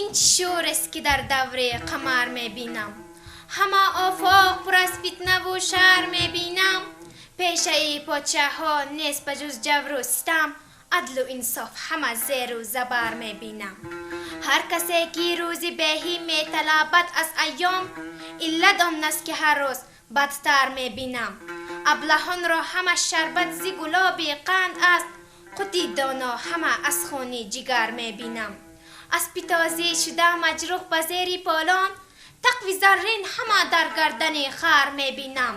Ин чӣ шӯр аст, ки дар даври қамар мебинам? Ҳама офоқ пур аз фитнаву шар мебинам. Пешаи подшоҳҳо нест ба ҷуз ҷавру ситам, адлу инсоф ҳама зеру забар мебинам. Ҳар касе ки рӯзи беҳӣ металабад аз айём, иллат он аст, ки ҳар рӯз бадтар мебинам. Аблаҳонро ҳама шарбат зи гулоби қанд аст, қути доно ҳама аз хуни ҷигар мебинам. Аспи тозӣ шуда маҷрӯҳ ба зери полон, тақви заррин ҳама дар гардани хар мебинам.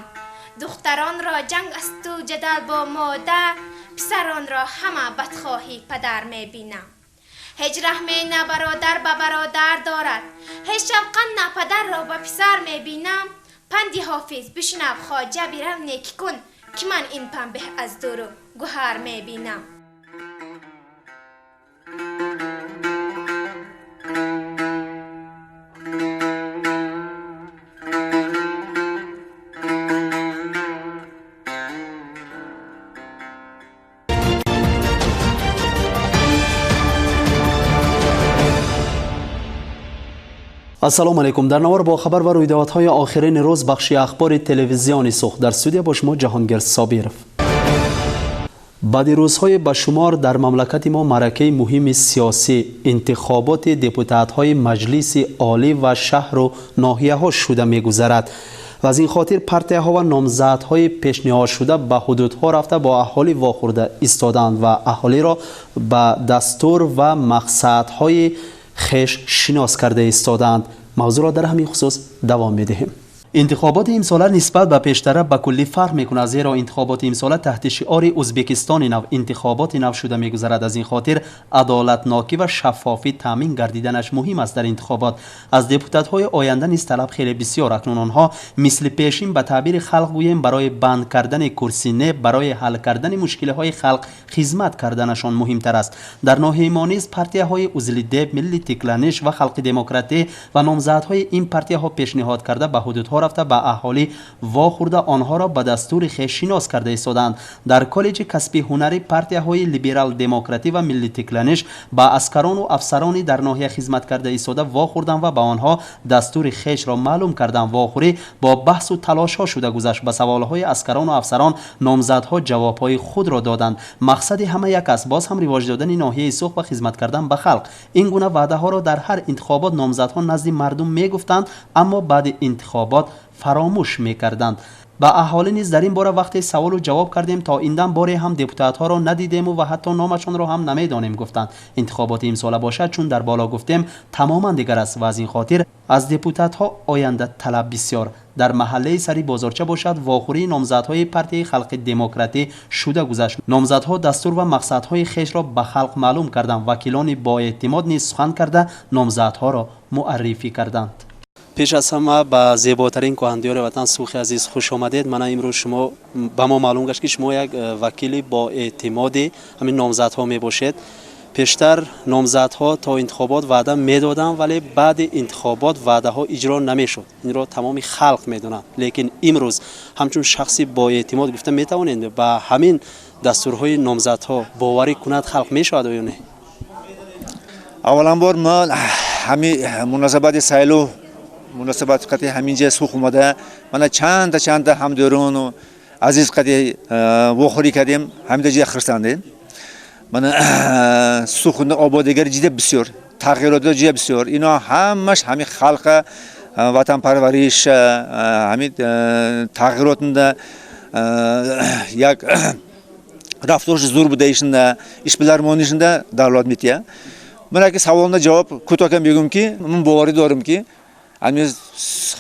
Духтаронро ҷанг асту ҷадал бо модар, писаронро ҳама бадхоҳи падар мебинам. Ҳеҷ раҳме на бародар ба бародар дорад, ҳеҷ шавқан на падарро ба писар мебинам. Панди Ҳофиз бишнав, хоҷа, бирав некӣ кун, ки ман ин панбеҳ аз дуру гуҳар мебинам. Ассалому алайкум. Дар навор бо хабар ва рӯйдодҳои охирини рӯз бахши ахбори телевизиони Суғд, дар студия бо шумо Ҷаҳонгир Собиров. Баъди рӯзҳои ба шумор дар мамлакати мо маъракаи муҳими сиёсӣ, интихоботи депутатҳои Маҷлиси Олӣ ва шаҳру ноҳияҳо шуда мегузарад ва аз ин хотир партияҳо ва номзадҳои пешниҳодшуда ба ҳудудҳо рафта, бо аҳолӣ вохӯрда истодаанд ва аҳолиро ба дастур ва мақсадҳои хеш шинос карда истодаанд. Мавзӯъро дар ҳамин хусус давом медиҳем. Интихоботи имсола нисбат ба пештара ба куллӣ фарқ мекунад, зеро интихоботи имсола таҳти шиори «Ӯзбекистони нав, интихоботи нав» шуда мегузарад. Аз ин хотир адолатнокӣ ва шаффофӣ таъмин гардиданаш муҳим аст. Дар интихобот аз депутатҳои оянда низ талаб хеле бисёр. Акнун онҳо мисли пешин, ба таъбири халқ гӯем, барои банд кардани курсӣ не, барои ҳал кардани мушкилиҳои халқ хизмат карданашон муҳимтар аст. Дар ноҳияи мо низ партияҳои Узлидеп, Милли Тикланиш ва Халқи Демократӣ ва номзадҳои ин партияҳо пешниҳод карда, ба ҳудудҳо рафта, ба аҳолӣ вохӯрда, онҳоро ба дастури хеш шинос карда истодаанд. Дар коллеҷи касби ҳунари партияҳои Либерал-демократӣ ва Милли Тикланиш ба аскарону афсарони дар ноҳия хизмат карда истода вохӯрданд ва ба онҳо дастури хешро маълум карданд. Вохӯрӣ бо баҳсу талошҳо шуда гузашт. Ба саволҳои аскарону афсарон номзадҳо ҷавобҳои худро доданд. Мақсади ҳама як аст: боз ҳам ривоҷ додани ноҳияи Суғд ва хизмат кардан ба халқ. Ин гуна ваъдаҳоро дар ҳар интихобот номзадҳо назди мардум мегуфтанд, аммо баъди интихобот фаромӯш мекарданд. Ба аҳолӣ низ дар ин бора вақте саволу ҷавоб кардем, то ин дам боре ҳам депутатҳоро надидему ва ҳатто номашонро ҳам намедонем, гуфтанд. Интихоботи имсола бошад, чун дар боло гуфтем, тамоман дигар аст ва аз ин хотир аз депутатҳо оянда талаб бисёр. Дар маҳаллаи сари бозорча бошад, вохӯрии номзадҳои партияи Халқи Демократӣ шуда гузашт. Номзадҳо дастур ва мақсадҳои хешро ба халқ маълум карданд. Вакилони боэътимод низ сухан карда, номзадҳоро муаррифӣ карданд. Пеш аз ҳама ба зеботарин кӯҳандиёри ватан, Сухи азиз, хуш омадед. Мана имрӯз шумо ба мо маълум гашт, ки шумо як вакили боэътимоди ҳамин номзадҳо мебошед. Пештар номзадҳо то интихобот ваъда медоданд, вале баъди интихобот ваъдаҳо иҷро намешуд. Инро тамоми халқ медонанд. Лекин имрӯз ҳамчун шахси боэътимод гуфта метавонед, ба ҳамин дастурҳои номзадҳо боварӣ кунад халқ мешавад оё не? Авваланбор ман ҳами муносабати сайлу муносабати қати ҳаминҷа Сух омада, мана чанда чанда ҳамдӯрону азиз қати вохӯрӣ кардем. Ҳамида ҷида хурсандем. Мана Сухна ободигари ҷида бисёр, тағйиротро ҷида бисёр. Ино ҳамаш ҳами халқа ватанпарвариш, ҳами тағйиротында як рафторши зур будаишында, ишбилармонишында давлат метия. Ман аки саволна ҷавоб кӯтоҳ мегӯм, ки ман боварӣ дорам, ки ҳами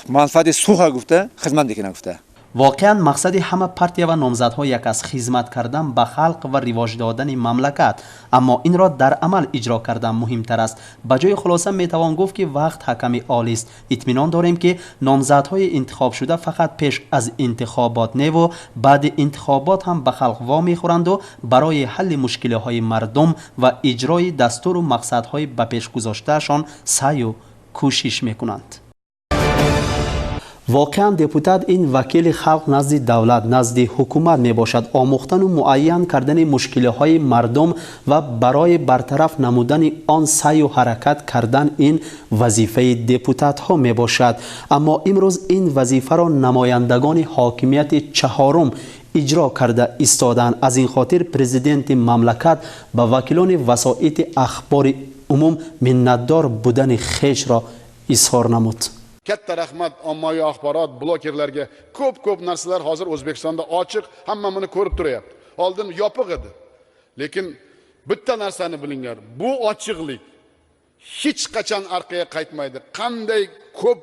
манфаати Суха гуфта хизмат мекунам гуфта. Воқеан, мақсади ҳама партия ва номзадҳо як аст: хизмат кардан ба халқ ва ривоҷ додани мамлакат. Аммо инро дар амал иҷро кардан муҳимтар аст. Ба ҷои хулоса метавон гуфт, ки вақт ҳаками олист. Итминон дорем, ки номзадҳои интихобшуда фақат пеш аз интихобот неву, баъди интихобот ҳам ба халқ вомехӯранду барои ҳалли мушкилиҳои мардум ва иҷрои дастуру мақсадҳои ба пеш гузоштаашон саъю кӯшиш мекунанд. Воқеан депутат ин вакили халқ назди давлат, назди ҳукумат мебошад. Омӯхтану муайян кардани мушкилиҳои мардум ва барои бартараф намудани он саъю ҳаракат кардан ин вазифаи депутатҳо мебошад. Аммо имрӯз ин вазифаро намояндагони ҳокимияти чаҳорум иҷро карда истоданд. Аз ин хотир президенти мамлакат ба вакилони васоити ахбори умум миннатдор будани хешро изҳор намуд. Katta rahmat ommaviy axborot blogerlarga. Ko'p ko'p narsalar hozir O'zbekistonda ochiq, hamma buni ko'rib turyapti. Oldin yopiq edi. Lekin bitta narsani bilinglar, bu ochiqlik hech qachon orqaga qaytmaydi. Qanday ko'p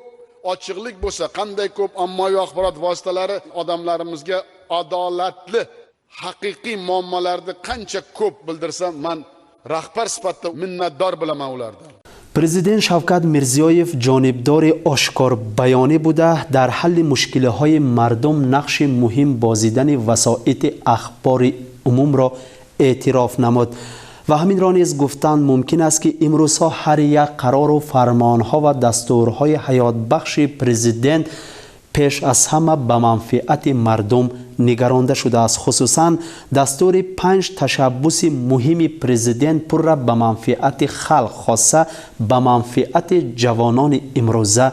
ochiqlik bo'lsa, qanday ko'p ommaviy axborot vositalari odamlarimizga adolatli, haqiqiy muammolarni qancha ko'p bildirsa, man rahbar sifatida minnatdor bo'laman ulardan. Президент Шавкат Мирзиёев ҷонибдори ошкорбаёнӣ буда, дар ҳалли мушкилиҳои мардум нақши муҳим бозидани васоити ахбори умумро эътироф намуд. Ва ҳаминро низ гуфтан мумкин аст, ки имрӯзҳо ҳар як қарору фармонҳо ва дастурҳои ҳаётбахши президент пеш аз ҳама ба манфиати мардум нигаронда шудааст. Хусусан дастури панҷ ташаббуси муҳими президент пурра ба манфиати халқ, хоса ба манфиати ҷавонони имрӯза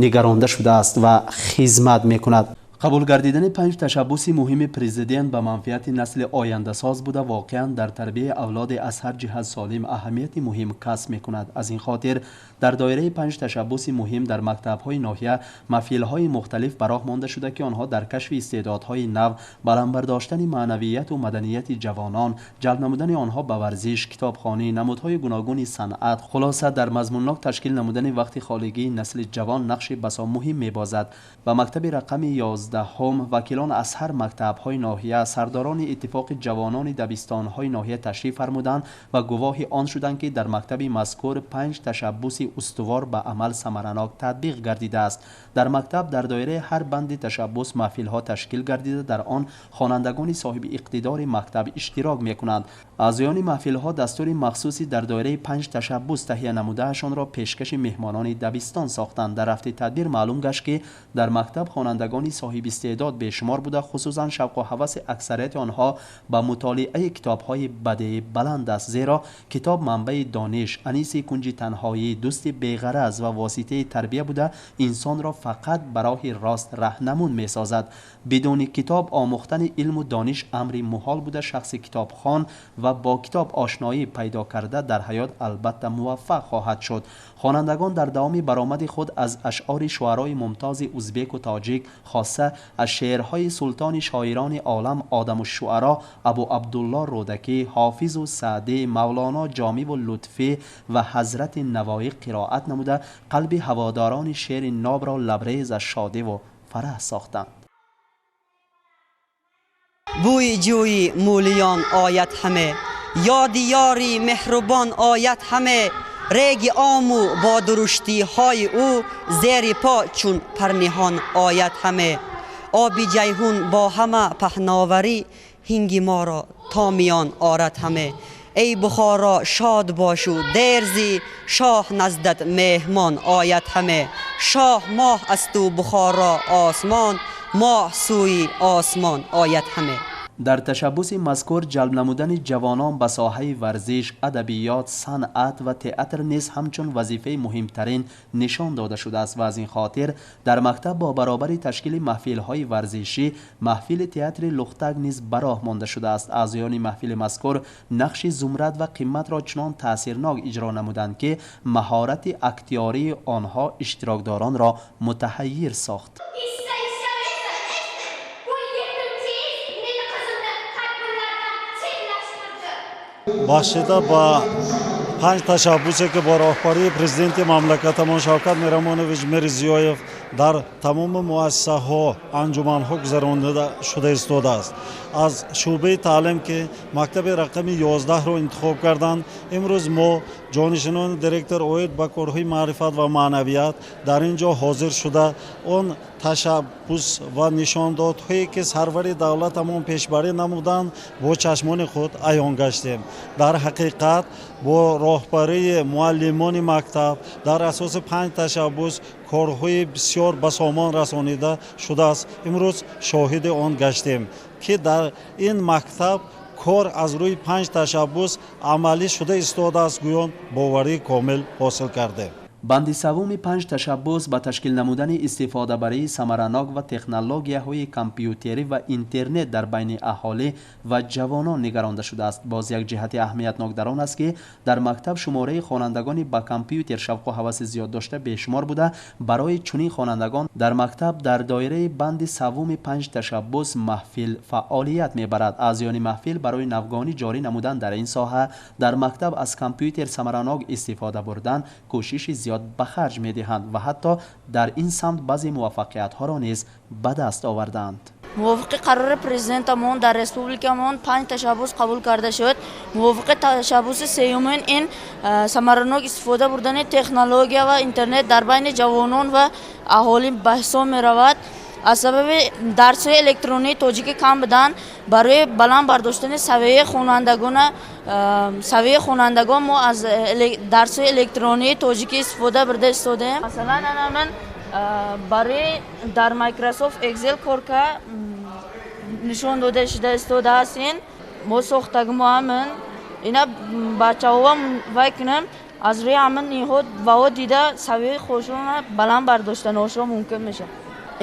нигаронда шудааст ва хизмат мекунад. Қабул гардидани панҷ ташаббуси муҳими президент ба манфиати насли ояндасоз буда, воқеан дар тарбияи авлоди аз ҳар ҷиҳат солим аҳамияти муҳим касб мекунад. Аз ин хотир дар доираи панҷ ташаббуси муҳим дар мактабҳои ноҳия маҳфилҳои мухталиф ба роҳ монда шуда, ки онҳо дар кашфи истеъдодҳои нав, баланд бардоштани маънавияту маданияти ҷавонон, ҷалб намудани онҳо ба варзиш, китобхонӣ, намудҳои гуногуни санъат, хулоса, дар мазмуннок ташкил намудани вақти холигии насли ҷавон нақши басо муҳим мебозад. Ба мактаби рақами 11-ум вакилон аз ҳар мактабҳои ноҳия, сардорони иттифоқи ҷавонони дабистонҳои ноҳия ташриф фармуданд ва гувоҳи он шуданд, ки дар мактаби мазкур панҷ ташаббуси устувор ба амал самаранок татбиқ гардидааст. Дар мактаб дар доираи ҳар банди ташаббус маҳфилҳо ташкил гардида, дар он хонандагони соҳиби иқтидори мактаб иштирок мекунанд. Аъзоёни маҳфилҳо дастури махсуси дар доираи панҷ ташаббус таҳия намудаашонро пешкаши меҳмонони дабистон сохтанд. Дар рафти тадбир маълум гашт, ки дар мактаб хонандагони соҳибистеъдод бешумор буда, хусусан шавқу ҳаваси аксарияти онҳо ба мутолиаи китобҳои бадеӣ баланд аст, зеро китоб манбаи дониш, аниси кунҷи танҳоӣ, дӯсти беғараз ва воситаи тарбия буда, инсонро фақат ба роҳи рост раҳнамун месозад. Бидуни китоб омӯхтани илму дониш амри муҳол буда, шахси китобхон ва бо китоб ошноӣ пайдо карда дар ҳаёт албатта муваффақ хоҳад шуд. Хонандагон дар давоми баромади худ аз ашъори шуарои мумтози узбеку тоҷик, хоса аз шеърҳои султони шоирони олам, Одамушшуаро Абу Абдулло Рӯдакӣ, Ҳофизу Саъдӣ, Мавлоно, Ҷомиву Лутфӣ ва ҳазрати Навоӣ қироат намуда, қалби ҳаводорони шеъри нобро лабрез аз шодиву фараҳ сохтанд. Бӯи ҷӯи мӯлиён ояд ҳаме, ёди ёри меҳрубон ояд ҳаме, реги Ому бо дуруштиҳои ӯ зери по чун парниҳон ояд ҳаме, оби Ҷайҳун бо ҳама паҳноварӣ ҳинги моро то миён орад ҳаме. Эй Бухоро, шод бошу дерзӣ, шоҳ наздат меҳмон ояд ҳаме. Шоҳ моҳ асту Бухоро осмон, моҳ сӯи осмон ояд ҳаме. Дар ташаббуси мазкур ҷалб намудани ҷавонон ба соҳаи варзиш, адабиёт, санъат ва театр низ ҳамчун вазифаи муҳимтарин нишон дода шудааст ва аз ин хотир дар мактаб бо баробари ташкили маҳфилҳои варзишӣ маҳфили театри Лухтак низ ба роҳ монда шудааст. Аъзоёни маҳфили мазкур нақши Зумрад ва Қиматро чунон таъсирнок иҷро намуданд, ки маҳорати актиёрии онҳо иштирокдоронро мутаҳаййир сохт. Бахшида ба панҷ ташаббусе, ки бо роҳбарии президенти мамлакатамон Шавкат Миромонович Мирзиёев дар тамоми муассисаҳо, анҷуманҳо гузаронида шуда истодааст, аз шӯъбаи таълим, ки мактаби рақами 11-ро интихоб карданд, имрӯз мо Ҷонишинони директор оид ба корҳои маърифат ва маънавият дар ин ҷо ҳозир шуда, он ташаббус ва нишондодҳое, ки сарвари давлатамон пешбарӣ намуданд, бо чашмони худ аён гаштем. Дар ҳақиқат, бо роҳбарии муаллимони мактаб дар асоси панҷ ташаббус корҳои бисёр ба сомон расонида шудааст. Имрӯз шоҳиди он гаштем, ки дар ин мактаб кор аз рӯи панҷ ташаббус амалӣ шуда истодааст, гӯён боварии комил ҳосил кардем. Банди севуми панҷ ташаббус ба ташкил намудани истифодабарии самаранок ва технологияҳои компютерӣ ва интернет дар байни аҳолӣ ва ҷавонон нигаронда шудааст. Боз як ҷиҳати аҳамиятнок дар он аст, ки дар мактаб шумораи хонандагони ба компютер шавқу ҳаваси зиёд дошта бешумор буда, барои чунин хонандагон дар мактаб дар доираи банди севуми панҷ ташаббус маҳфил фаъолият мебарад. Аъзоёни маҳфил барои навгонӣ ҷорӣ намудан дар ин соҳа, дар мактаб аз компютер самаранок истифода бурдан, кӯшиши зиёд ба харҷ медиҳанд ва ҳатто дар ин самт баъзе муваффақиятҳоро низ ба даст оварданд. Мувофиқи қарори президентамон дар республикамон панҷ ташаббус қабул карда шуд. Мувофиқи ташаббуси сеюмин, ин самаранок истифода бурдани технология ва интернет дар байни ҷавонон ва аҳолӣ ба ҳисоб меравад. Аз сабаби дарсҳои электронии тоҷикӣ кам буданд, барои баланд бардоштани савияи хонандагон мо аз дарсҳои электронии тоҷикӣ истифода бурда истодаем. Масалан, ана ман барои дар Microsoft Excel корка нишон дода шуда истодааст. Ин мо сохтагимо, ҳамин ина бачаҳо вай кунем, аз рӯи ҳамин ниҳод вао дида савияи худшона баланд бардоштаношро мумкин мешавад.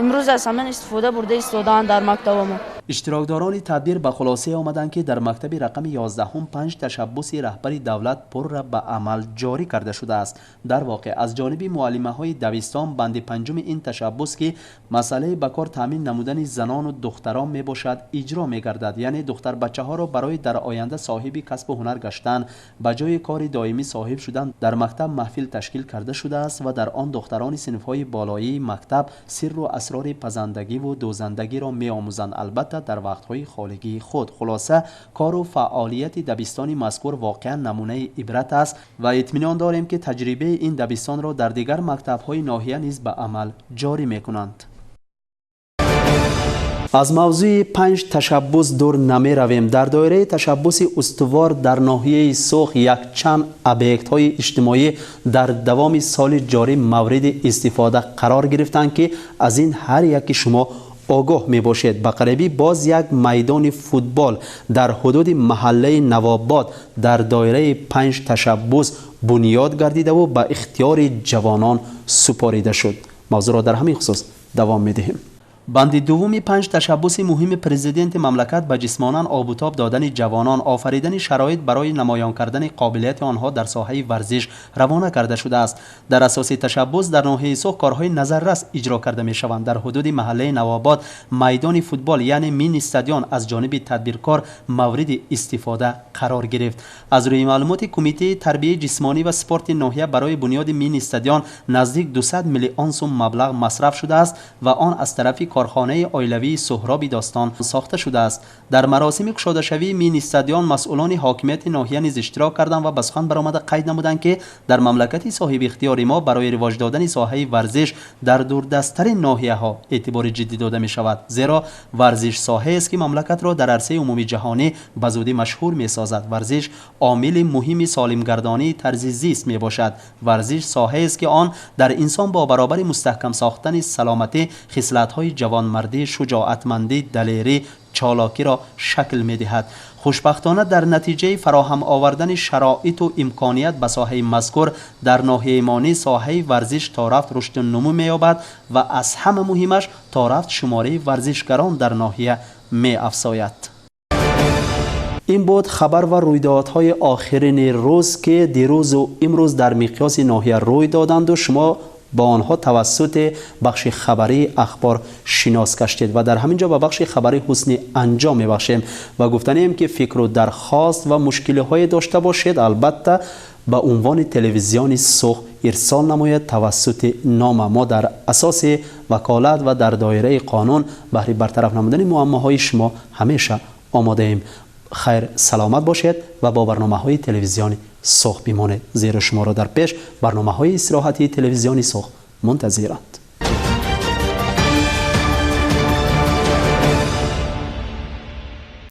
Имрӯз аз ҳамин истифода бурда истодаанд дар мактабамо. Иштирокдорони тадбир ба хулосае омаданд, ки дар мактаби рақами 11-ум панҷ ташаббуси раҳбари давлат пурра ба амал ҷорӣ карда шудааст. Дар воқеъ, аз ҷониби муаллимаҳои дабистон банди панҷуми ин ташаббус, ки масъалаи ба кор таъмин намудани занону духтарон мебошад, иҷро мегардад. Яъне духтарбачаҳоро барои дар оянда соҳиби касбу ҳунар гаштан, ба ҷои кори доимӣ соҳиб шудан, дар мактаб маҳфил ташкил карда шудааст ва дар он духтарони синфҳои болоии мактаб сирру асрори пазандагиву дӯзандагиро меомӯзанд, албатта дар вақтҳои холигии худ. Хулоса, кору фаъолияти дабистони мазкур воқеан намунаи ибрат аст ва итминон дорем, ки таҷрибаи ин дабистонро дар дигар мактабҳои ноҳия низ ба амал ҷорӣ мекунанд. Аз мавзӯи панҷ ташаббус дур намеравем. Дар доираи ташаббуси устувор дар ноҳияи Суғд якчанд объектҳои иҷтимоӣ дар давоми соли ҷорӣ мавриди истифода қарор гирифтанд, ки аз ин ҳар яки шумо огоҳ мебошед. Ба қарибӣ боз як майдони футбол дар ҳудуди маҳаллаи Навобод дар доираи панҷ ташаббус бунёд гардидаву ба ихтиёри ҷавонон супорида шуд. Мавзӯъро дар ҳамин хусус давом медиҳем. Банди дуввуми панҷ ташаббуси муҳими президенти мамлакат ба ҷисмонан обутоб додани ҷавонон, офаридани шароит барои намоён кардани қобилияти онҳо дар соҳаи варзиш равона карда шудааст. Дар асоси ташаббус дар ноҳияи Суғд корҳои назаррас иҷро карда мешаванд. Дар ҳудуди маҳаллаи Навобод майдони футбол, яъне мини стадион, аз ҷониби тадбиркор мавриди истифода қарор гирифт. Аз рӯи маълумоти Кумитаи тарбияи ҷисмонӣ ва спорти ноҳия, барои бунёди мини стадион наздик 200 миллион сум маблағ масраф шудааст ва он аз тарафи корхонаи оилавии Суҳроби Достон сохта шудааст. Дар маросими кушодашавии мини стадион масъулони ҳокимияти ноҳия низ иштирок карданд ва ба сухан баромада қайд намуданд, ки дар мамлакати соҳибихтиёри мо барои ривоҷ додани соҳаи варзиш дар дурдасттарин ноҳияҳо эътибори ҷиддӣ дода мешавад, зеро варзиш соҳаест, ки мамлакатро дар арсаи умумии ҷаҳонӣ ба зудӣ машҳур месозад. Варзиш омили муҳими солимгардонии тарзи зист мебошад. Варзиш соҳаест, ки он дар инсон бо баробари мустаҳкам сохтани саломатӣ хислатҳои ҷавонмардӣ, шуҷоатмандӣ, далерӣ, чолокиро шакл медиҳад. Хушбахтона, дар натиҷаи фароҳам овардани шароиту имконият ба соҳаи мазкур дар ноҳияи мо низ соҳаи варзиш торафт рушду нумӯ меёбад ва аз ҳама муҳимаш, торафт шумораи варзишгарон дар ноҳия меафзояд. Ин буд хабар ва рӯйдодҳои охирини рӯз, ки дирӯзу имрӯз дар миқёси ноҳия рӯй доданду шумо ба онҳо тавассути бахши хабарии ахбор шинос гаштед. Ва дар ҳамин ҷо ба бахши хабари ҳусни анҷом мебахшем ва гуфтанем, ки фикру дархост ва мушкилиҳое дошта бошед, албатта ба унвони телевизиони Суғд ирсол намояд тавассути нома. Мо дар асоси ваколат ва дар доираи қонун баҳри бартараф намудани муаммоҳои шумо ҳамеша омодаем. Хайр, саломат бошед ва бо барномаҳои телевизиони Суғд бимонед, зеро шуморо дар пеш барномаҳои истироҳатии телевизиони Суғд мунтазиранд.